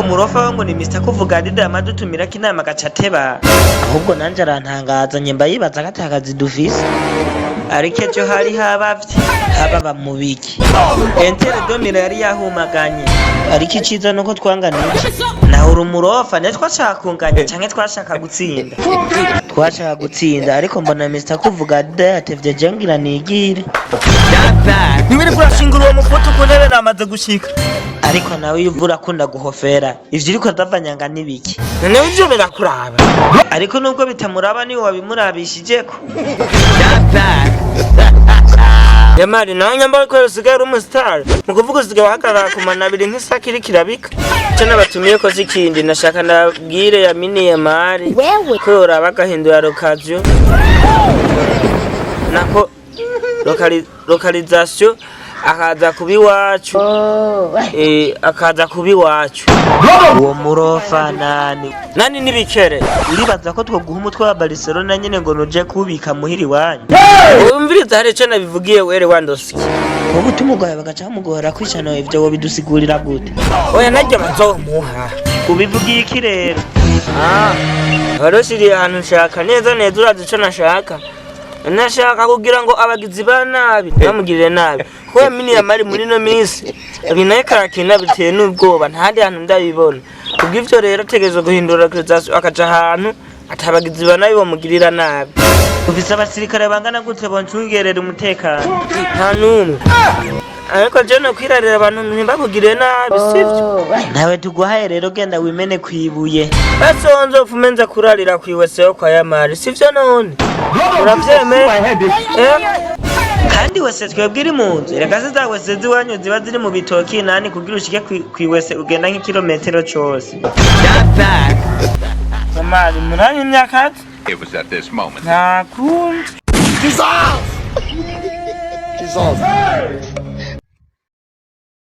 Ariko murofa we ngo ni Mr Kuvuga Dida yamadutumirako inama agaca ateba. Ahubwo nanje arantangaza, nyemba yibaza ko atakazi dufise. Ariko ejo hari habavye. Hababa mu biki? Inter de Milan yari yahumaganye. Ariko iciza nuko twanganije. Nawe uri umurofa, ne twashaka kunganya canke twashaka gutsinda? Twashaka gutsinda, ariko mbona Mr Kuvuga Dida yatevye, je ngira nigire. Ntiwiri kurashingura uwo mufutu ku ntebe, namaze gushika. Ariko nawe iyo uvura akunda guhofera, ivyo uriko uravanyanga n'ibiki? Noneho ivyo birakuraba? Ariko nubwo bitamuraba, niwe wabimurabishijeko. Yamari nawe nyambara kubera usigaye uri umusitari, mu kuvuga usigaye uhagarara ku mana abiri nk'isake iriko irabika. Ico nabatumiye ko si ikindi, nashaka ndabwire yaminiye mari ko yoraba agahindura location, nako localisation, akaza kuba iwacu, akaza kuba iwacu. Uwo murofa nani? Nani n'ibikere. Uribaza ko twoguha umutwe wa Barcelona nyene ngo nuje kuwubika muhira iwanyu? Umviriza, hari ico nabivugiye were wandosiki. Wowe utumugoye bagaca bamugohora kwicana, ivyo wobidusigurira gute? Oya, naryo bazomuha. Ubivugiye iki rero? Ah, warushiriye ahantu nshaka neza neza. Urazi ico nashaka? Nashaka kugira ngo abagizi ba nabi ntibamugirire nabi, kuko yaminiye amari muri ino minsi ibintu ariko arakina biteye n'ubwoba, ntahandi hantu ndabibona. Kubw'ivyo rero ategerezwa guhindura localisation, akaja ahantu atabagizi ba nabi bamugirira nabi. Ufise abasirikare bangana gute boncungerera umutekano? Nta n'umwe, ariko je no kwirarira abantu ntibakugirire nabi, sivyo? Ntawe tuguhaye rero, genda wimene kwibuye. Basonze ufume nza kurarira kwiweseyo kwa Yamari, sivyo? None uravyemeye, eh? Kandi wese twebwe iri mu nzu, reka se za wese z'iwanyu ziba ziri mu bitoki nani, kugira ushike kwiwese ugenda nk'ikirometero cose. Yamari muranye imyaka. It was at this moment. Nta kundi. Jesus! Jesus!